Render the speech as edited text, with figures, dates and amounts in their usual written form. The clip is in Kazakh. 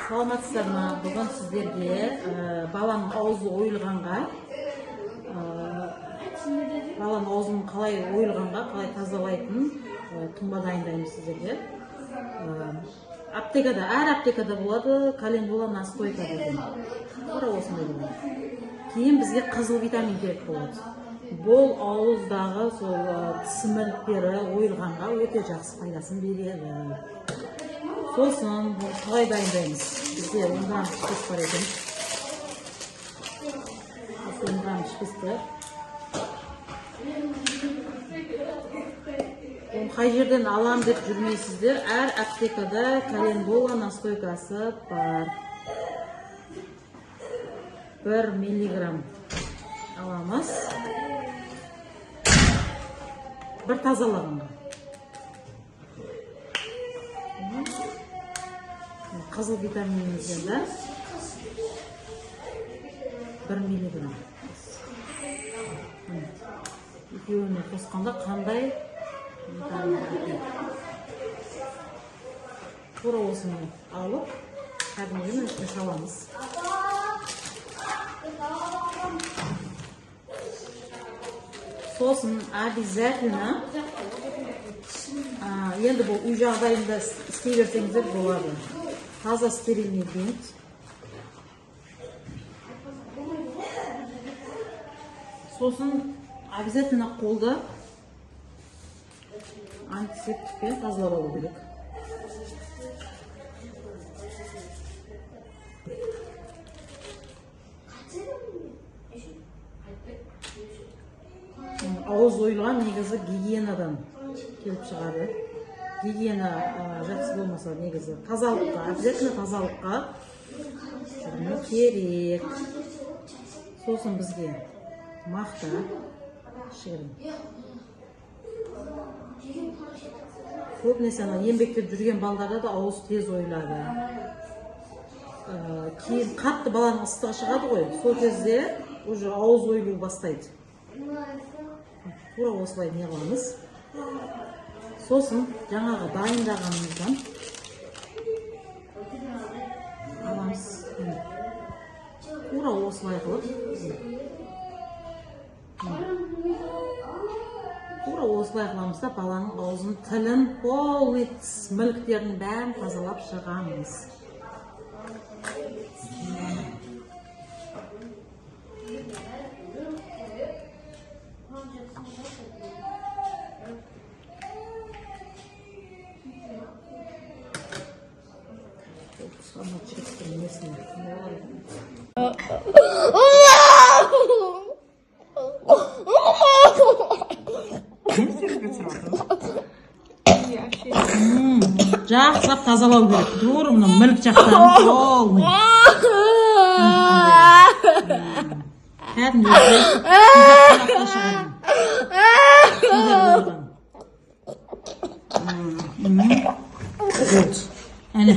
Саламатсыздар ма? Бүгін сіздерге баланың аузы ойылғанға, баланың аузын қалай ойылғанға, қалай тазалайтын тұнба дайындаймыз сіздерге. Аптекада, әр аптекада болады календула настойка деген. Тура осындай болады. Кейін бізге қызыл витамин керек болады. Бұл ауыздағы сол тіс міліктері ойылғанға өте жақсы пайдасын береді. Сосын бұны қалай дайындаймыз? Бізде 10 грамм шприц бар екен. Осы 10 грамм шприцті оны қай жерден алам деп жүрмейсіздер. Әр аптекада календула настойкасы бар. 1 миллиграмм аламыз. Бір тазалағанға. Қызыл витаминімізден де 1 миллиграмм. Екеуін қосқанда қандай витамин бар екен. Тура осыны алып, кәдімгідей ішіне саламыз. Сосын обязательно, енді бұл үй жағдайында істей берсеңіздер болады. Таза стерильный бинт. Сосын обязательно қолды антисептикпен тазалап алу керек. Ауыз ойылған негізі гигиенадан келіп шығады. Гигиена жақсы болмаса негізі тазалыққа, обязательно тазалыққа жүгіну керек. Сосын бізге мақта кішігірім. Көбінесе ана еңбектеп жүрген балдарда да ауыз тез ойылады. Кейін қатты баланың ыстығы шығады ғой, сол кезде уже ауыз ойылу бастайды. Тура осылай не қыламыз. Сосын жаңағы дайындағанымыздан аламыз. Тура осылай қылып, тура осылай қыламыз да баланың аузын, тілін, полный тіс міліктерін бәрін тазалап шығамыз. Ана жігіттің несіне не бар екен? Жақсылап тазалау керек. Тура мына мілік жақтарын полный. Кәдімгідей шығады. Болды. Әне.